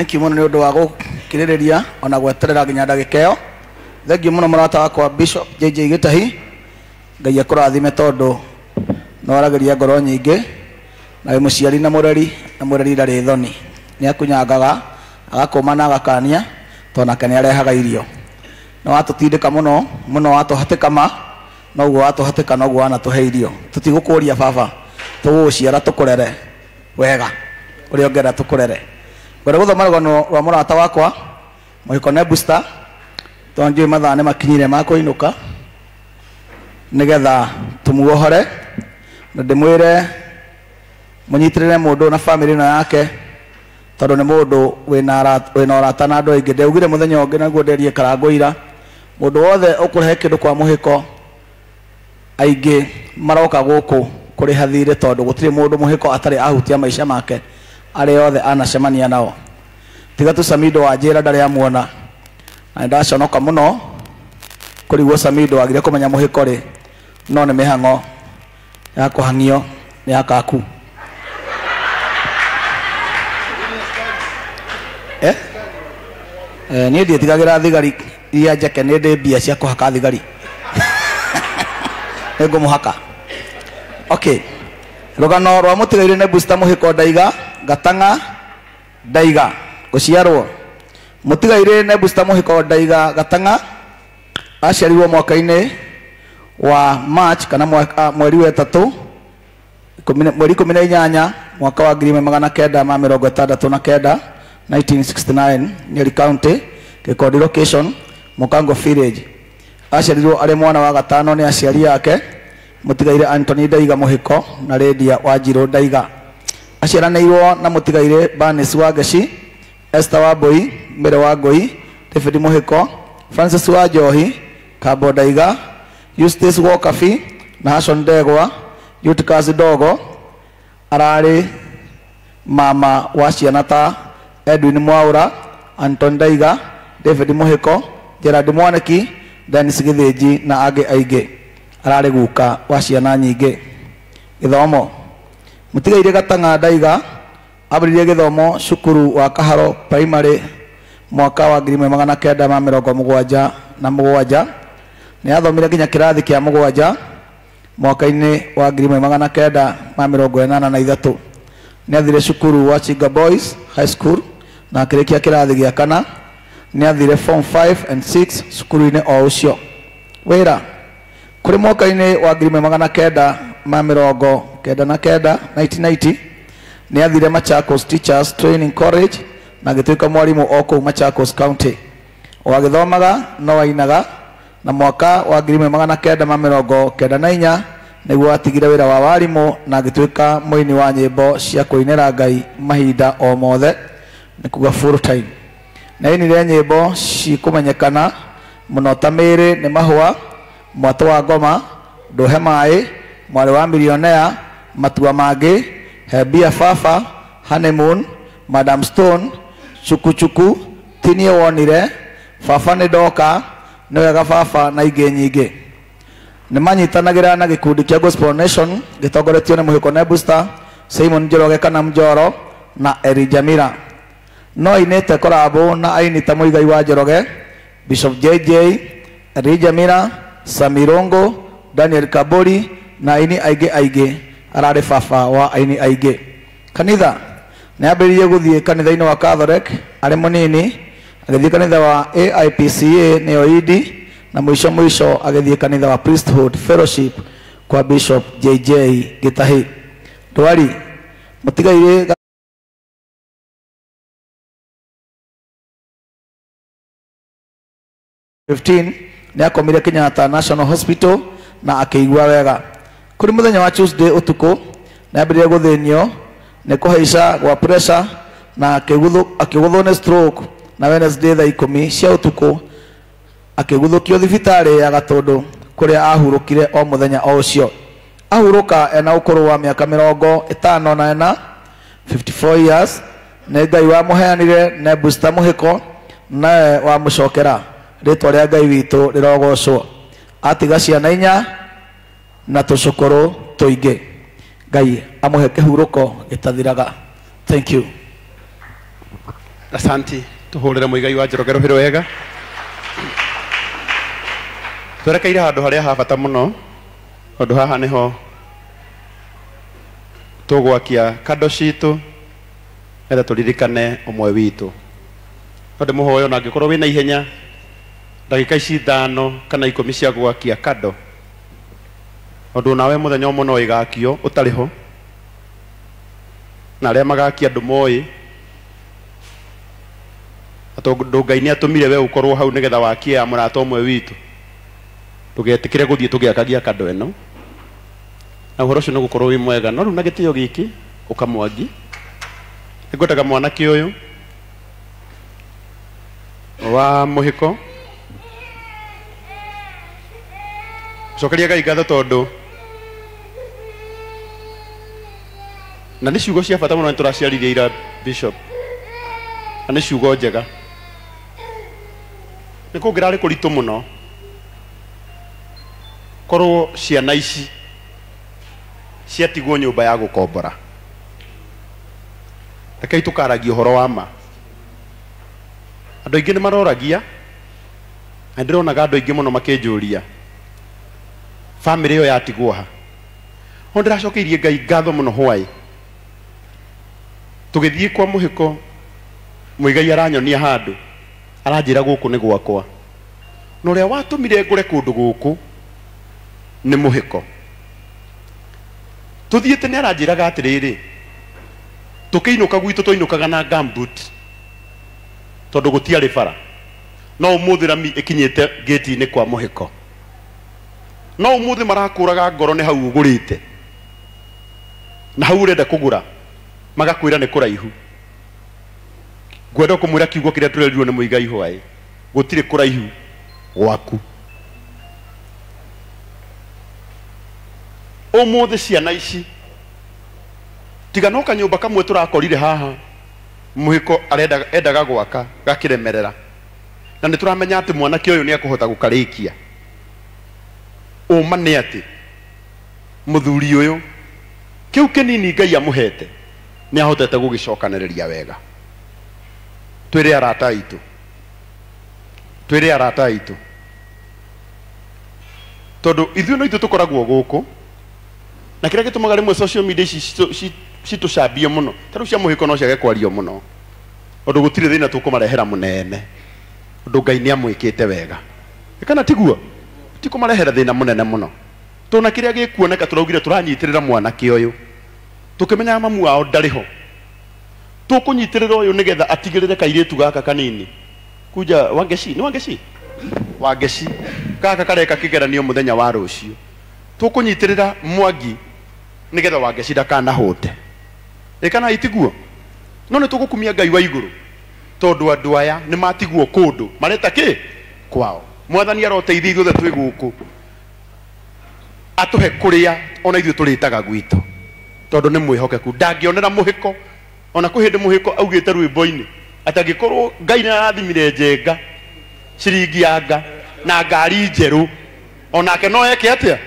Thank you mũno nĩ ũndũ wa gũkirĩrĩria ona gweterera nginya ndagĩka ĩyo. Thank you mũno mũrata wakwa Bishop JJ Gĩtahi. Ngai akũrathime tondũ nĩ waragĩria ngoro nyingĩ na wĩ mũciari na mũreri na mũreri ndarĩ thoni. Nĩ akunyangaga agakũma na agakania tondũ nake nĩ arehaga irio. Nĩ watũtindĩka mũno mũno watũhatĩka ma noguo watũhatĩka noguo wanatũhe irio. Tũtigũkũria baba, tũgũgũciara tũkũrere wega ũrĩa ũngĩenda tũkũrere. Ngwenda gũthoma rũgano rwa mũrata wakwa Mũhiko Nebusta tondũ njũĩ mathaa nĩ makinyire ma kũinũka nĩgetha tũmuohore na ndĩmwĩre mũnyitĩrĩre mũndũ na bamĩrĩ ĩno yake tondũ nĩ mũndũ wĩna ũrata na andũ aingĩ. Ndaugire mũthenya ũngĩ naguo nderie Karangũira, mũndũ wothe ũkũrehe kĩndũ kwa Mũhiko aingĩ maroka gũkũ kũrĩha thirĩ tondũ gũtirĩ mũndũ Mũhiko atarĩ ahutia maica make arĩa othe anacemania nao. Tiga tu Samido wa njĩra ndarĩ amuona na nĩndaconoka mũno kũrigwo Samido wagire kũmenya Mũhiko rĩ, no nĩ mĩhang'o ya kũhang'io nĩ akaku. Niĩ ndiĩtigagĩra thigari iria njeke, nĩ ndĩ mbia cia kũhaka thigari. Nĩngũmũhaka. Okay. Rũgano rwa mũtigairĩ Nebusta Mũhiko Ndaiga Gatang'a Ndaiga gũciarwo. Mũtigairĩ Nebusta Mũhiko Ndaiga Gatang'a aciarirwo mwaka-inĩ wa March kana mweri wa ĩtatũ mweri 18 mwaka wa 1969 1969 Nyeri County, Gĩkondi location, Mũkango village. Aciarirwo arĩ mwana wa gatano nĩ aciari ake mũtigairĩ Anthony Ndaiga Mũhiko na Lydia Wanjirũ Ndaiga. Aciaranĩirwo na mũtigairĩ Bernice Wangeci, Esther Wambui, Mary Wangui, David Mũhiko, Francis wa Njohi, Kambo Ndaiga, Eustace Wokabi na Hassan Ndegwa. Eutychus Ndogo ararĩ mama wa ciana ta Edwin Mwaura, Anton Ndaiga, David Mũhiko, Gerard Mwaniki, Dennis Gĩthĩnji na angĩ aingĩ. Ararĩ guka wa ciana nyingĩ. Gĩthomo. Mũtigairĩ Gatang'a Ndaiga ambĩrĩirie gĩthomo cukuru wa Kaharo Primary mwaka wa 1977. Nĩ athomire nginya kĩrathi kĩa mũgwanja mwaka-inĩ wa 1983. Nĩ athire cukuru wa Chinga Boys High School na akĩrĩkia kĩrathi gĩa kana. Nĩ athire form 5 and 6 cukuru-inĩ o ũcio. Wĩra. Kũrĩ mwaka-inĩ wa 1999 1990 nĩ athire Machakos Teachers Training College na agĩtuĩka mwarimũ o kũu Machakos County. O agĩthomaga no ainaga na mwaka wa 1994 nĩguo atigire wĩra wa warimũ na agĩtuĩka mũini wa nyĩmbo cia kũinĩra Ngai mahinda o mothe, nĩ kuga full time. Nĩ ainire nyĩmbo cikũmenyekana mũno ta Mĩrĩ nĩ Mahũa, Mwatũ wa Ngoma, Ndũhe Maĩ, Mwarĩ wa Milionea, Matua Mangĩ, He Mbia Baba, Honeymoon, Madam Stone, Chukuchuku, Tinie Wonire, Baba Nĩ Ndoka, Nĩ Wega Baba na ingĩ nyingĩ. Nĩ manyitanagĩra na gĩkundi kĩa Gospel Nation gĩtongoretio nĩ Mũhiko Nebusta, Simon Njoroge kana Mjoro na Elijah Mira. No ainĩte korabo na aini ta Mũigai wa Njoroge, Bishop JJ, Elijah Mira, Samirongo, Daniel Kabori na aini aingĩ aingĩ. Ararĩ baba wa aini aingĩ. Kanitha. Nĩ ambĩrĩirie gũthiĩ kanitha-inĩ wa Catholic arĩ mũnini, agĩthiĩ kanitha wa AIPCA nĩyo ED, na mũico mũico agĩthiĩ kanitha wa Priesthood Fellowship kwa Bishop JJ Gĩtahi. Ndwari. Mũtigairĩ 15 nĩ akomire Kenyatta National Hospital na akĩigua wega. Kũrĩ mũthenya wa Tuesday ũtukũ nĩ ambĩrĩirie gũthĩnio nĩ kũhaica gwa pressure na akĩgũthwo nĩ stroke, na Wednesday thaa 10 cia ũtukũ akĩguthũkio thibitarĩ ya Gatũndũ kũrĩa ahurũkire o mũthenya o ũcio. Ahurũka ena ũkũrũ wa mĩaka 54, 54 years. Nĩ Ngai wamũheanire Nebusta Mũhiko nawe wamũcokera. Rĩtwa rĩa Ngai witũ rĩrogocwo. Atiga ciana inya na tũcũkũrũ tũingĩ. Ngai amũhe kĩhurũko gĩtathiraga. Thank you. Asanti, tuhurire Muigai wa Njoroge rũhĩ wega. Twerekeire handũ harĩa ha bata mũno, tondũ haha nĩho tũgwakia kando citũ nĩgetha tũririkane ũmwe witũ. No ndĩmũhoe ona angĩkorwo wĩna ihenya ndagĩka ici 5 kana 10 cia gwakia kando, tondũ nawe mũthenya ũmwe no ĩgakio ũtarĩ ho, na arĩa magakia andũ moĩ tondũ Ngai nĩ atũmire we ũkorwo hau nĩgetha wakie ya mũrata ũmwe witũ. Tũgetĩkĩre gũthiĩ tũgĩakagia kando ĩno, na ũhoro ũcio nĩ gũkorwo wĩ mwega. No rĩu na gĩtĩo gĩkĩ ũkamwangi, nĩngwendaga mwanake ũyũ wa mũhĩko cokeria Ngai ngatho tondũ na nĩ ciugo cia bata mũno nĩ tũraciaririe ira Bishop, na nĩ ciugo njega. Nĩ kũngĩrarĩ kũritũ mũno korwo ciana ici ciatigwo nyũmba ya gũkombora. Rekei tũkaragia ũhoro wa ma. Andũ aingĩ nĩ maroragia, na ndĩronaga andũ aingĩ mũno makĩnjũria bamĩrĩ ĩyo yatigwo ha. No ndĩracokeirie Ngai ngatho mũno hwaĩ tũgĩthiĩ kwa mũhĩko, Muigai aranyonia handũ, aranjĩra gũkũ nĩ gwakwa, na ũrĩa watũmire ngũre kũndũ gũkũ nĩ mũhĩko. Tũthiĩte nĩ aranjĩraga atĩrĩrĩ, tũkĩinũka gwitũ tũinũkaga na gumboot tondũ gũtiarĩ bara, no ũmũthĩ rami ĩkinyĩte gĩti-inĩ kwa mũhĩko, no ũmũthĩ marakũraga ngoro nĩ hau ũgũrĩte na hau ũrenda kũgũra magakwĩra nĩ kũraihu. Ngwenda kũmwĩra kiugo kĩrĩa tũrerirwo nĩ Muigai hwaĩ, gũtirĩ kũraihu gwaku. Ũmũthĩ ciana ici tiga no kanyũmba kamwe tũrakorire haha mũhĩko endaga gwaka gakĩremerera, na nĩ tũramenya atĩ mwanake ũyũ nĩ ekũhota gũkarĩkia. Ũma nĩ atĩ mũthuri ũyũ kĩu kĩnini Ngai amũhete nĩ ahotete gũgĩcokanĩrĩria wega. Twĩre arata aitũ, twĩre arata aitũ, tondũ ithuĩ no ithuĩ tũkoragwo gũkũ, na kĩrĩa gĩtũmaga rĩmwe social media ici citũcambie mũno, ta rĩu cia mũhĩko no ciage kwario mũno, tondũ gũtirĩ thĩna tũkũmarehera mũnene, tondũ Ngai nĩ amwĩkĩte wega. Kana tiguo? Ti kũmarehera thĩna mũnene mũno. Tondũ na kĩrĩa gĩkuoneka tũraugire tũranyitĩrĩra mwanake ũyũ, tũkĩmenyaga mamu wao ndarĩ ho, tũkũnyitĩrĩra ũyũ nĩgetha atigĩrĩre kairĩtu gaka kanini kuja Wangeci, nĩ Wangeci? Wangeci gaka kareka kĩgeranio mũthenya wa rũciũ, tũkũnyitĩrĩra Mwangi nĩgetha Wangeci ndakanahũte. Ĩkana itiguo? No nĩ tũgũkumia Ngai wa igũrũ tondũ andũ aya nĩ matigwo kũndũ mareta kĩ kwao. Mwathani aroteithia ithuothe twĩ gũkũ, atũhe kũrĩa ona ithuĩ tũrĩtaga gwitũ, tondũ nĩ mwĩhokeku. Ndangĩonera mũhĩko, ona kwĩ hĩndĩ mũhĩko augĩte rwĩmbo-inĩ atĩ angĩkorwo Ngai nĩ arathimire Njenga ciringi yanga na ngari njerũ, onake no eke atĩa?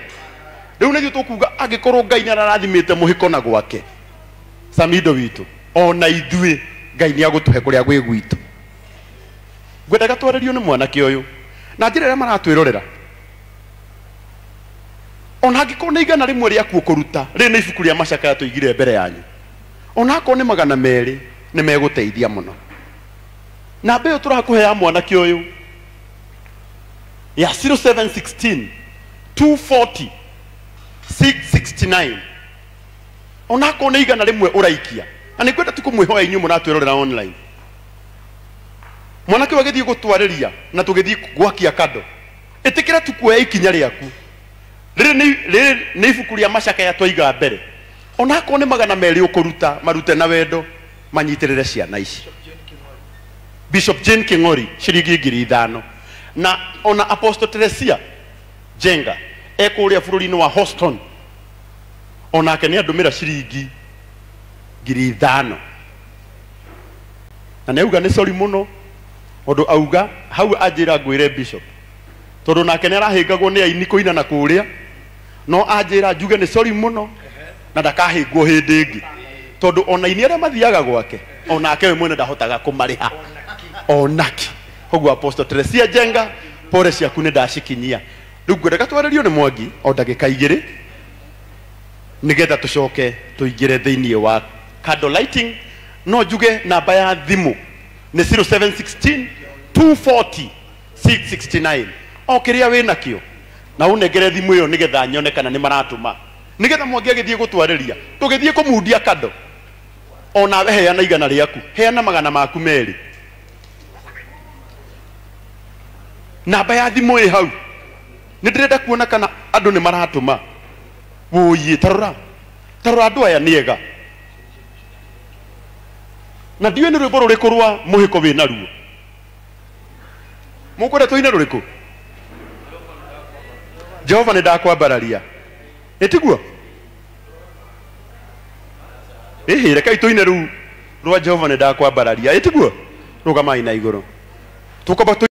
Rĩu nĩguo tũkuga angĩkorwo Ngai nĩ ararathimĩte mũhĩko na gwake Samido witũ, ona ithuĩ Ngai nĩ agũtũhe kũrĩa gwĩ gwitũ. Ngwendaga twarĩrio nĩ mwanake ũyũ na njĩra ĩrĩa maratwĩrorera, ona angĩkorwo nĩ 100 rĩaku ũkũruta, rĩrĩ nĩ ibuku rĩa macakaya tũigire mbere yanyu, ona akorwo nĩ 200 nĩ megũteithia mũno. Namba ĩyo tũrakũhe ya mwanake ũyũ ya 0716 240 669, ona akorwo nĩ 100 ũraikia, na nĩ ngwenda tu kũmwĩhoya inyuĩ mũratwĩrorera online, mwanake ũyũ agĩthiĩ gũtwarĩria na tũgĩthiĩ gwakia kando, ĩtĩkĩra tu kuoya ikinya rĩaku. Rĩrĩ nĩ ibuku rĩa macakaya twaiga mbere, ona akorwo nĩ 200 ũkũruta, marute na wendo, manyitĩrĩre ciana ici. Bishop Jane King'ori ciringi 5,000, na ona Apostle Teresia Jenga ekũrĩa bũrũri-inĩ wa Houston, onake nĩ andũmĩra ciringi 5,000, na nĩ auga nĩ sorry mũno tondũ auga hau anjĩra ngwĩre Bishop, tondũ nake nĩ arahĩngagwo nĩ aini kũina na kũrĩa, no anjĩra njuge nĩ sorry mũno na ndakahĩngwo hĩndĩ ĩngĩ. Tondu ona ini aria mathiaga gwake onake we mwene ndahotaga kumariha onaki. Koguo Apostle Teresia Njenga, pore ciaku nĩ ndacikinyia. Rĩu ngwendaga twarĩrio nĩ Mwangi o ndagĩka igĩrĩ nĩgetha tũcoke tũingĩre thĩinĩ wa candle lighting. No njuge namba ya thimũ nĩ 0716 240 669. O kĩrĩa wĩ nakĩo na ũnengere thimũ ĩyo nĩgetha nyone kana nĩ maratũma, nĩgetha Mwangi agĩthiĩ gũtwarĩria tũgĩthiĩ kũmundia kando. Onawe heana igana rĩaku, heana magana maku merĩ. Namba ya thimũ ĩ hau, nĩ ndĩrenda kuona kana andũ nĩ maratũma. Wũiĩ, tarora tarora, andũ aya nĩ ega. Na ndiũĩ nĩ rwĩmbo rũrĩkũ rwa mũhĩko wĩ naruo. Mũkwenda tũine rũrĩkũ? Jehova nĩ ndakwambararia, ĩtiguo? Ĩhĩ, rekei tũine rũu rwa Jehova nĩ ndakwambararia, ĩtiguo? Rũgamai na igũrũ tũkwamba.